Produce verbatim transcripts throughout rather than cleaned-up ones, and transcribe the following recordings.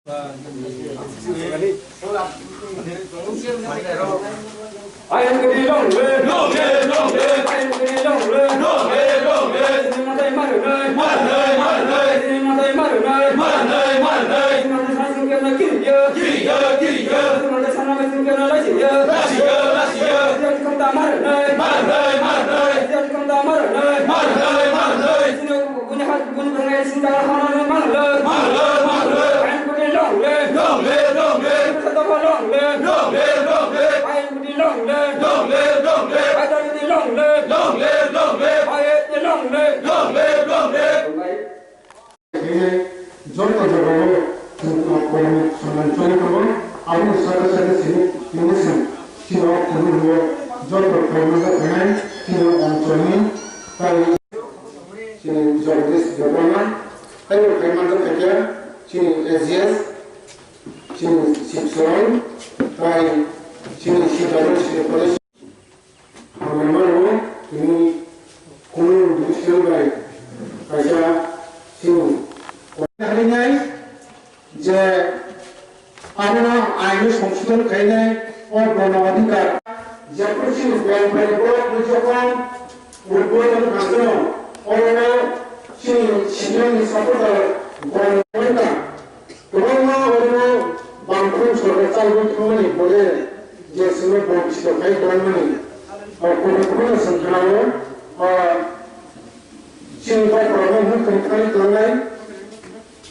I am the long live, long live, long live. I am the long live, long live, long live, long live. Mother, mother, mother, mother, mother, mother, mother, mother, mother. Mother, mother, mother, mother, mother, mother. Mother, mother, mother, mother, mother, mother. Khainai joto jagao chwng kok kolomwi swnam choli tongo. Aboni saka saka simi tini chwng chini o khumui o joto khaimano khainai chini o oncholni tai chini Jagadish Debbarma, taibo khaimano khaikhe chini A G S, chini Sibsoron, tai chini C W C College. Hambai mano, tini kunu judicial bai kaisa chini. Harinai je abono aino songsodhon khainai o gono adhikar jephru chini bel bai borok ni jokhon urbo wngkha, oro chini C P M ni supporter gono wngkha. Kwbangma oro bangphuru sorkar chalwi thangmani bole je chwngno bonchito khai tongmani, o kubui kubui no chwng khnao, o chini bokhorokno mukhung thani tongnai,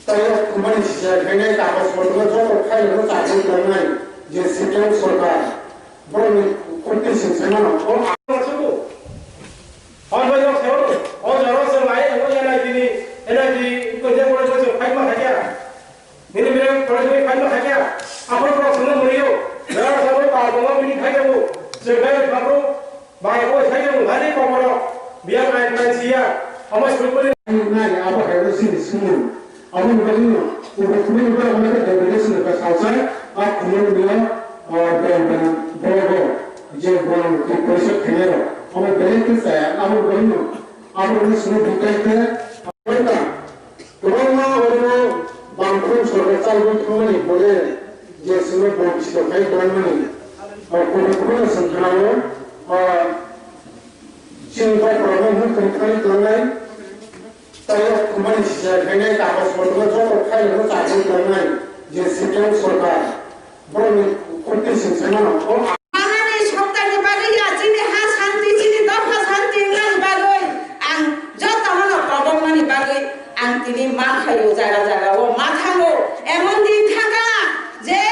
tei o thumani sijak khainai kagoj potro joto khairokno chajak tongnai je C P M sorkar. Borokni khorti sing saimano, o ang sugo. Hon bai nok seo, o jaro se lai, o N I T ni, N I T ko je ko se phai ma khaja. Nini mere ko se phai ma khaja. Apo ko se no muriyo. Jaro se ko pa ko mini khai ko. Se bai pa ko, ba ko khai ko, hari ko moro. Biang ai plan sia. Ama sukuri. Nai, apo hai ko sini sini. Aboni bagwino, kubui kubui ni borok wngkha degradation ni salsa, a khumui ni o, o, bel bel borok o, je borok ni poisa khainai rok, omo belai khe chaya, aboni bagwino, aborokno chwngno bukai khe, wngkha, kwbangma oro bangphuru sorkar chalwi thangmani bole je chwngno bonchito khai tongmani, o, kubui kubui no chwng khnao, o, chini bokhorokno mukhung thani tongnai. Tei o thumani sijak khainai kagoj potro joto khairokno chajak tongnai je C P M sorkar, borokni khorti sing saimano, o manani soptani bagwi ya, chini ha santi, chini dopha santi wngnani bagwi ang jotono no kobongmani bagwi ang tini ma khaio, jaga jaga o ma thango. Emon din thangkha je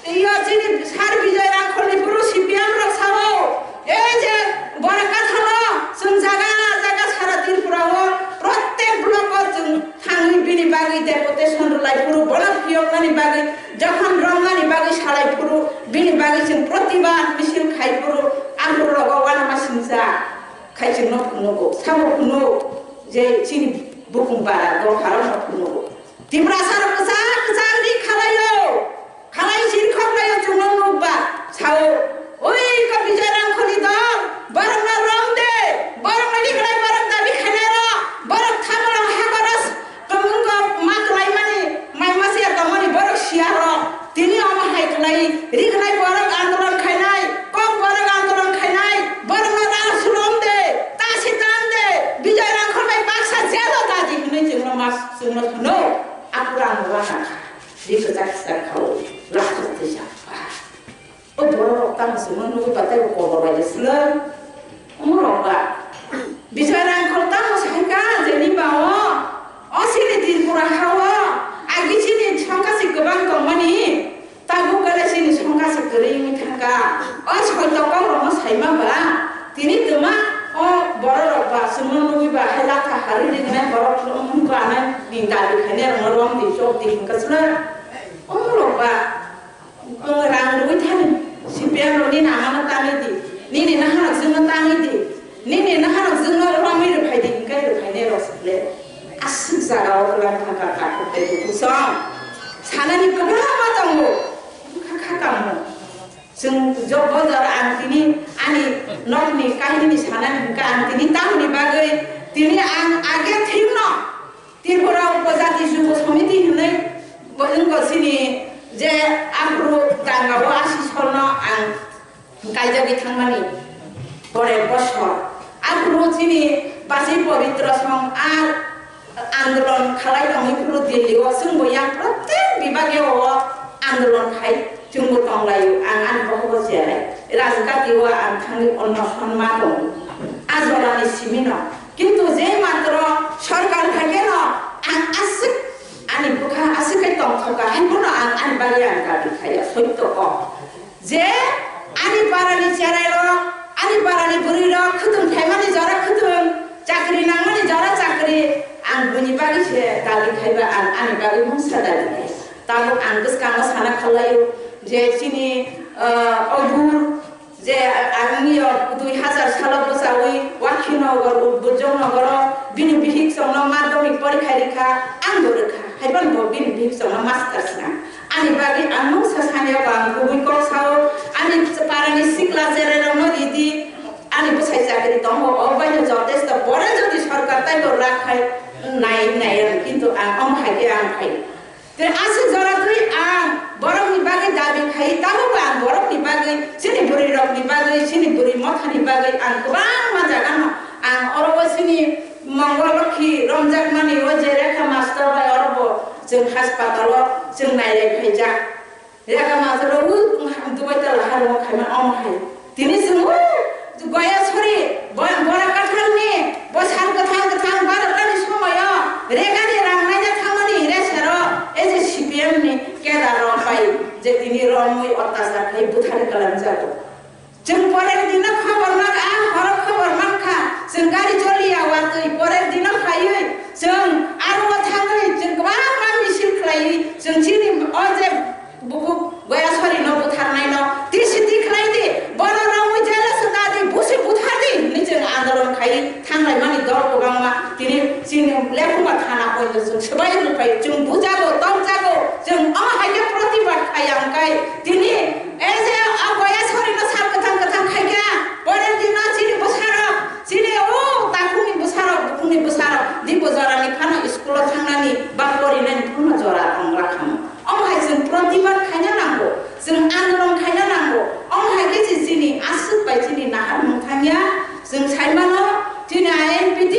Tei o chini sir Bijoy Rangkholni phuru C P M rok sao, ei je borok kathalo chwng jaga jaga sara Tripura o prottek block o chwng thangwi bini bagwi deputation rwlai phuru, bono phiyoknani bagwi, jokhon romnani bagwi salai phuru, bini bagwi chwng protibad misil khai phuru, aphuru rogo uanama singcha khai chwngno phunukgo, sabo phunuk je chini bukung bara dopha rokno phunukgo. Tiprasa rok kwchak kwchak ri khalaio. Khalai sirkhok laio chwngno nukba, sao, "Ui, ko Bijoy Rangkholi dol, borokno rom de, borokno riklai borok dabi khainai rok, borok thamolo hagoros, tongmung kok ma kwlaimani, mai masiya tongmani borok siya rok, tini omo hai kwlai, riklai borok andolon khainai, kok borok andolon khainai, borokno rang sulom de, tasi tan de, Bijoy Rangkhol bai baksa jelo daji," hwnwi chwngno ma, chwngno hwno, aphuru ang uanakha. Ri kwchak kwchak kha o, lakhok tisa. O borok rok tamo se nung nugwi patai bo kobor bai de swlwng. Omo rok ba. Bijoy Rangkhol tamo sai kha je ni ba o. O chini Tripura ha o. Agi chini songkha se kwbang tong mani. Tabuk kale chini songkha se kwrwi wngwi thang kha. O soi tokong rok no sai ma ba. Tini kwma o borok rok ba chwngno nugwi ba hai lakha harwi ringnai borok wng ba nai ni dabi khainai rok no rom di chok di hwn kha swlwng. Omo rok ba, o rang rwui thani, C P M rok nini amano tangwi di, nini naharok jwngno tangwi di, nini naharok jwngno romwi rwphai di, hwnkhe rwphainai rok se le aswk jaga o kwlai thangkha takhuk tei bukhuk song. Sanani kwbangma tongo, wngkha kha tamo. Chwng jok bojor ang tini ani nokni kahinini sanani hwnkha ang tini tamoni bagwi tini ang age thikno Tripura Upajati Jubo Samiti hinwi Bo wngkha chini je aphuru dangao asi solno ang kaijagwi thangmani pore bosor. Aphuru chini basi pobitro song a andolon khalai tongwi phuru Delhi o chwngbo yang protek bibage o andolon khai chwngbo tonglaio. Ang ani bokhokbo cherai rajgati o ang thangwi onno sonma tongo. A jorani simino. Kintu je matro sorkar thaikeno ang aswk ani bwkha aswk khe tongthokha, hai bono ang ani bagwi ang dabi khaiya, soitto kok. Je ani parani cherai rok, ani parani bwrwi rok khwtwng khaimani jora khwtwng, chakri nangmani jora chakri, ang bini bagwi se dabi khaiba, ang ani bagwi mungsa dabi khai. Tabuk ang bwskango sana khallaio je chini, ah, o bur je, ah, ang yo dui hazar salo bwchawi Wakhinogor, Bujong Nogoro bini bihik chongno madhyamik porikha rikha, ang bo rwkha, haiban bo bini bihik chongno master sna. Ani bagwi ang mungsa sanya ba ang kubui kok sao, ani parani sikla cherai rokno ridi, ani bwsai chakri tongo, o baino jotesto pore jodi sorkar taibo rak khai nai nai, kintu ang omo hai khe ang khai. Tei aswk jora twi ang borokni bagwi dabi khai, tamo bo ang borokni bagwi, chini bwrwi rokni bagwi, chini bwrwi mothani bagwi ang kwbangma jagano ang oro o chini Mongol Lokhi romjakmani o je Rekha Master bai oro bo chwng haspatalo chwng nailai phaijak. Rega majra u Dubai ta lahar mo khaima omo hai. Tini chwng u goya sori bo-, bora katharni bo sal kwthang kwthang barotani somoyo regani rang naina thangmani resero e je C P M ni kedar rok bai je tini romwi ottachar khai buthari kalamjago. Chwng porer dino khobor mankha, horo khobor mankha. Chwng gari choliya watwi porer dino phaiwi chwng aro o thangwi chwng kwbangma misil khlaiwi chwng chini o je bukhuk Goyasori no butharnaino tisi tikhlai di, bono romwi jela swnga di, busi buthar di hinwi chwng andolon khai thanglaimani dol kwbangma tini chini lephuma thana poito chwng swbai rwphai chwng bujago, tongjago, chwng omo hai khe protibad khai ang kai tini. Ei je a Goyasori no sal kwthang kwthang khai kha, pore dino chini bwsarok, chini o takhukni bwsarok, bukhukni bwsarok, dibo jorani phano school o thangnani ba porinani phano jora tong lakha. Omo hai chwng protibad khaina nango, chwng andolon khaina nango. Omo hai khe se chini aswk bai chini naharmung thangya, chwng sai mano, chini I N P T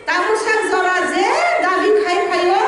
tabuk sak jora je dabi khai phaio,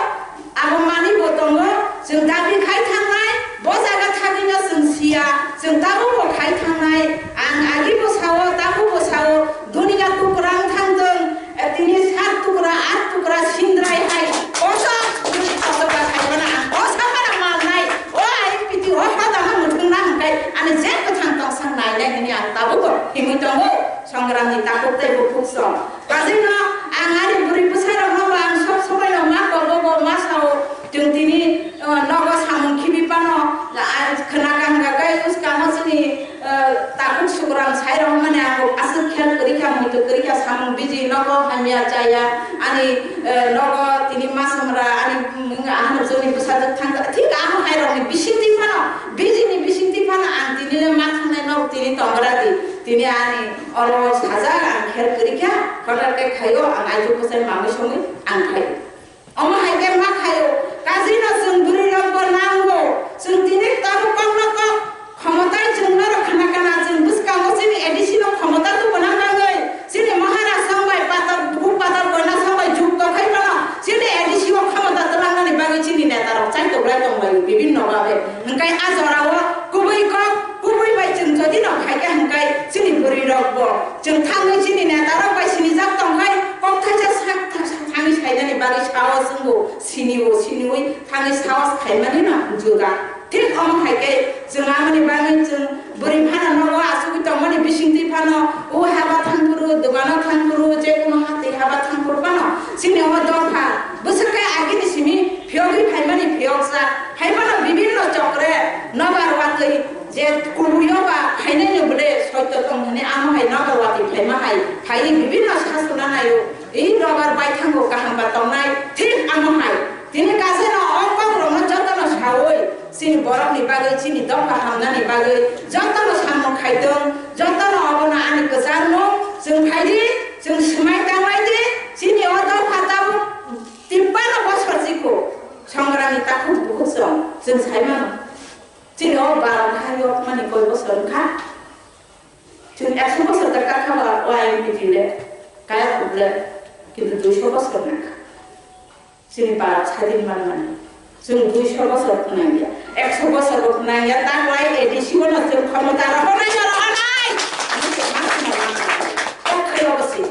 abo manwi bo tongo, chwng dabi khai thangnai, bo jaga thagwino chwng siya, chwng tabuk bo khai thangnai. Ang agi bo sao, tabuk bo sao, duniya tukrang thangtong, eh, tini sat tukra, at tukra, sindrai hai, kosa, kosa ba khai mana ang kosa mana malnai, o I N P T o hoda ha muthung na hwnkhe, ani je kwthang tong sang nai nai hini ang tabuk bo himwi tongo, songrang ni tabuk tei bukhuk song. Kajino ang ani bwrwi bwsarokno bo ang sob sobaino ma kobo bo ma sao, chwng tini, eh, nogo samung khibi phano, la, ang khwna kang gagai uskamo chini, eh, takhuk sugrang sai rok mani ang aswk khel kwrwi kha, muitu kwrwi kha, samung biji nogo hamya chaya, ani, eh, nogo tini ma samra, ani, mm, ahano chwngni bwsajwk thang kha, thik amo hai rokni bisingtwi phano, bijini bisingtwi phano ang tini le ma thangnai nog tini tongra di, tini ani oro sajak ang khel kwrwi kha, kotor khe khaio ang aichu bwsai mamui songwi ang khaio. Omo hai khe ma khaio, kajino chwng bwrwi rok bo nango, chwng tini tabuk kokno kok khomotai chwng norok khna kana chwng bwskango chini A D C no khomota tubuna bagwi, chini Maharaj song bai patal, bukhuk patal koina song bai jukto khai phano, chini A D C o khomota twlangnani bagwi chini neta rok chai toklai tonglaio bibinno babe. Hwnkhe a jorao kubui kok, kubui bai chwng jodi no khai khe hwnkhe chini bwrwi rok bo chwng thangwi chini neta rok bai sinijak tongkhai kok thaisa sak thangwi sainani bagwi sao chwngbo sinio, siniwi thangwi saos khaimani no juga. Thik omo hai khe chwng amoni bagwi chwng bwrwi phano nogo achugwi tongmani bisingtwi phano o haba thangphuru, dogano thangphuru, je kono hatwi haba thangphuru phano chini o dopha bwswk khe agini simi phiyogwi phaimani phiyoksa hai phano bibinno chokre nobar watwi je kubuio ba phainaino bwle soito tong hwnwi amo hai nobar watwi phaima hai phaiwi bibinno sasona naio. I robar baithango kaham ba tongnai thik amo hai. Tini kaseno o kokrokno jotono saui chini borokni bagwi, chini dopha hamnani bagwi jotono samung khaitong, jotono obono ani kwcharmung. Chwng phaidi, chwng swmai tanglaidi, chini o dopha tabuk tippano bosor chikho. Songrani takhuk bukhuk song, chwng sai mano. Chini o baro kha yok mani koi bosor wngkha. Chwng ekso bosor ta kakha ba o I M P T le kaya khuk le, kintu duiso bosor wngkha. Chini baro sadin man mani. Chwng duiso bosor khwnang ya, ekso bosor bo khwnang ya, ta kwlai A D C o no chwng khomota rohornai no rohornai. Ani se ma khna ma. O khayo bwsi.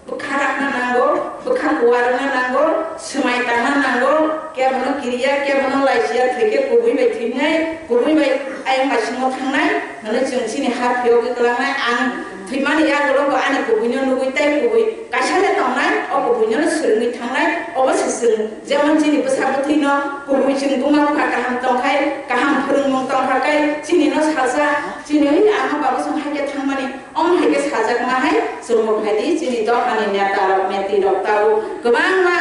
Bwkha rakna nango, bwkha kuwarwna nango, swmai tangna nango, kebono kiriya, kebono laisiya, thwikhe kubui bai thwinai, kubui bai ayang bai swngo thangnai, hwnwi chwng chini ha phiyogwi kwlangnai. Ang thwimani yagulo bo ani kubuino nugwi tei kubui kaisa le tongnai, o kubuino swrwngwi thangnai, obo se chwng jemon chini bwsa bwtwino kubui chwng buma bupha kaham tongkhai, kaham phwrwngmung tongkha kai, chinino salsa, chini oi ama babu chwng haikhe thangmani, Omo hai khe sajakma hai chwngbo phaidi, chini dophani neta rok, neti rok tabuk kwbangma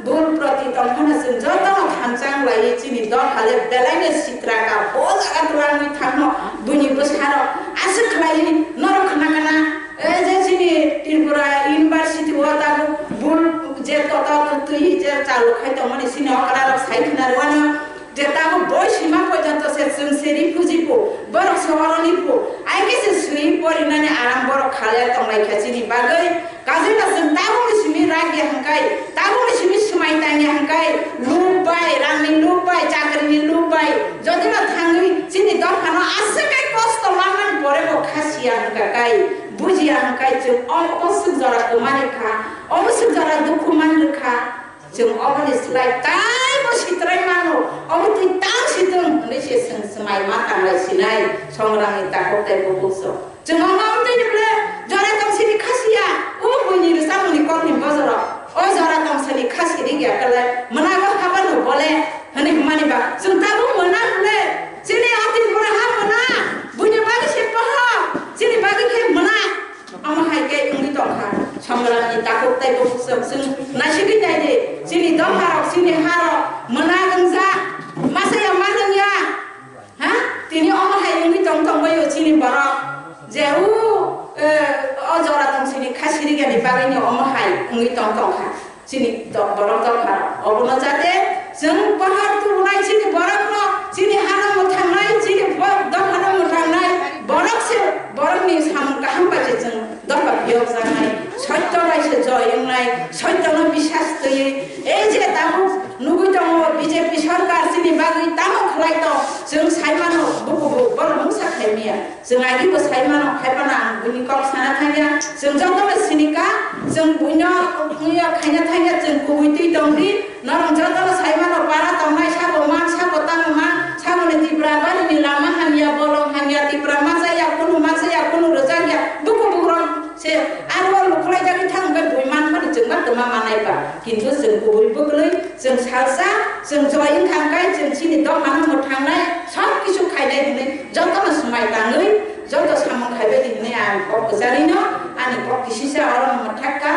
dul proti tongphano chwng jotono thansa wng laiwi chini dopha le belai no sitra ka bo jaga twlangwi thangno buini bwsarok aswk khlaiwi norok khna gana, e je chini Tripura University o tabuk bul je tota twi je chalu khai tongmani chini okra rok sai khna rwano. Je tabuk boi sima porjonto se chwng se refugee phu, borok se oroni phu, ai khe se swi porinani aram borok khalai tonglai kha chini bagwi. Kajina chwng tabukni simi rak ya hwnkhe, tabukni simi swmai tang ya hwnkhe, luk bai, rangni luk bai, chakrini luk bai, jodino thangwi chini dophano aswk kai kosto manmani pore bo kha siya hwnkha kai, bujiya hwnkhe chwng o, o swk jora kwmani kha, o swk jora dukhu man rwkha. Chwng oboni slai taibo sitrai mano, obo twi tang situng hwnwi se chwng swmai ma tanglai sinai songrangni takhuk tei bukhuk so. Chwng omo twi ni ble jora tong sini khasiya, o buini rwchapmungni kokni bojoro, o jora tong sini khasi rigya kale mwnago habano bole hwnwi hwnmani ba chwng tabuk mwna ble chini o Tripura ha mwna, buini bagwi se pohor, chini bagwi khe mwna. Omo hai khe wngwi tongkha, songrangni takhuk tei bukhuk chwng chwng naisigwi nai di, chini dopharok, chini harok, mwna wngjak, masa ya ma nung ya, ha? Tini omo hai wngwi tong tongbaio chini borok, je u, eh, o jora tong sini khasi rigani bagwino omo hai wngwi tong tongkha. Chini do-, borok dopha, obono jate chwng pohor tubunai chini borokno, chini hano mwthangnai, chini bo-, dophano mwthangnai, borok se borokni samung kaham bai se chwng dopha phiyokjaknai. Sotto bai se joy wngnai, sottono biswas twiwi. Ei je tabuk nugwi tongo B J P sorkar chini bagwi tamo khlai tong, chwng sai mano bukubu borok mungsa khlai maya. Chwng agi bo sai mano, hai phano ang buini kok sana thangya. Chwng jotono sini kha, chwng buino wngya khaina thangya, chwng kubui twi tong di. Norok jotono sai mano, para tongnai sabo man, sabo tamo man, sabo ni Tipra bari ni lama hamya, bolong hamya, Tipra machaya, kunu machaya, kunu rwjakya, buku bukrok se aro lukhlai jagwi thang, hwnkhe bui man phano chwng ma tongma manai ba. Kintu chwng kubui bwklwi, chwng salsa, chwng joy wngkha hwnkhe chwng chini dophano mwthangnai, sob kisu khainai hwnwi jotono swmai tangwi, joto samung khaibai di hwnwi ang kok kwcharino, ani kok kisisa oro mwthak kha.